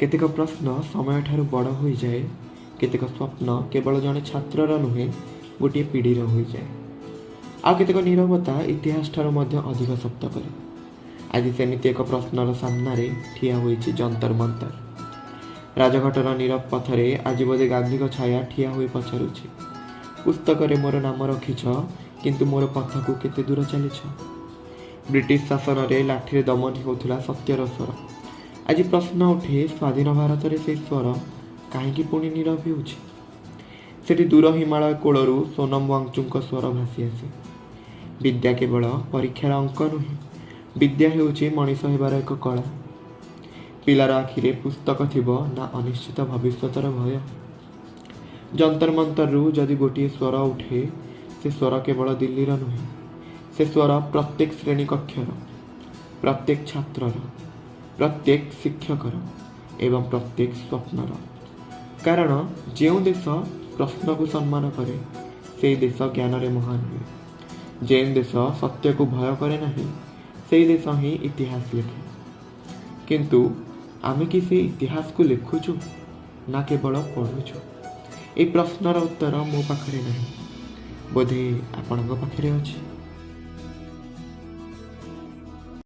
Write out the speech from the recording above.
କେତେକ ପ୍ରଶ୍ନ ସମୟଠାରୁ ବଡ଼ ହୋଇଯାଏ। କେତେକ ସ୍ୱପ୍ନ କେବଳ ଜଣେ ଛାତ୍ରର ନୁହେଁ, ଗୋଟିଏ ପିଢ଼ିର ହୋଇଯାଏ। ଆଉ କେତେକ ନୀରବତା ଇତିହାସଠାରୁ ମଧ୍ୟ ଅଧିକ ଶବ୍ଦ କରେ। ଆଜି ସେମିତି ଏକ ପ୍ରଶ୍ନର ସାମ୍ନାରେ ଠିଆ ହୋଇଛି ଯନ୍ତର ମନ୍ତର। ରାଜଘାଟର ନୀରବ ପଥରେ ଆଜି ବୋଧେ ଗାନ୍ଧୀଙ୍କ ଛାୟା ଠିଆ ହୋଇ ପଚାରୁଛି, ପୁସ୍ତକରେ ମୋର ନାମ ରଖିଛ, କିନ୍ତୁ ମୋର ପଥକୁ କେତେ ଦୂର ଚାଲିଛ? ବ୍ରିଟିଶ ଶାସନରେ ଲାଠିରେ ଦମନ ହେଉଥିଲା ସତ୍ୟର ସ୍ୱର। ଆଜି ପ୍ରଶ୍ନ ଉଠେ, ସ୍ୱାଧୀନ ଭାରତରେ ସେହି ସ୍ୱର କାହିଁକି ପୁଣି ନୀରବ ହେଉଛି? ସେଠି ଦୂର ହିମାଳୟ କୋଳରୁ ସୋନମ ୱାଙ୍ଗଚୁଙ୍କ ସ୍ୱର ଭାସି ଆସେ, ବିଦ୍ୟା କେବଳ ପରୀକ୍ଷାର ଅଙ୍କ ନୁହେଁ, ବିଦ୍ୟା ହେଉଛି ମଣିଷ ହେବାର ଏକ କଳା। ପିଲାର ଆଖିରେ ପୁସ୍ତକ ଥିବ ନା ଅନିଶ୍ଚିତ ଭବିଷ୍ୟତର ଭୟ? ଯନ୍ତର ମନ୍ତରରୁ ଯଦି ଗୋଟିଏ ସ୍ୱର ଉଠେ, ସେ ସ୍ୱର କେବଳ ଦିଲ୍ଲୀର ନୁହେଁ, ସେ ସ୍ୱର ପ୍ରତ୍ୟେକ ଶ୍ରେଣୀ କକ୍ଷର, ପ୍ରତ୍ୟେକ ଛାତ୍ରର, ପ୍ରତ୍ୟେକ ଶିକ୍ଷକର ଏବଂ ପ୍ରତ୍ୟେକ ସ୍ୱପ୍ନର। କାରଣ ଯେଉଁ ଦେଶ ପ୍ରଶ୍ନକୁ ସମ୍ମାନ କରେ, ସେଇ ଦେଶ ଜ୍ଞାନରେ ମହାନ ହୁଏ। ଯେଉଁ ଦେଶ ସତ୍ୟକୁ ଭୟ କରେ ନାହିଁ, ସେଇ ଦେଶ ହିଁ ଇତିହାସ ଲେଖେ। କିନ୍ତୁ ଆମେ କି ସେଇ ଇତିହାସକୁ ଲେଖୁଛୁ ନା କେବଳ ପଢ଼ୁଛୁ? ଏଇ ପ୍ରଶ୍ନର ଉତ୍ତର ମୋ ପାଖରେ ନାହିଁ, ବୋଧେ ଆପଣଙ୍କ ପାଖରେ ଅଛି।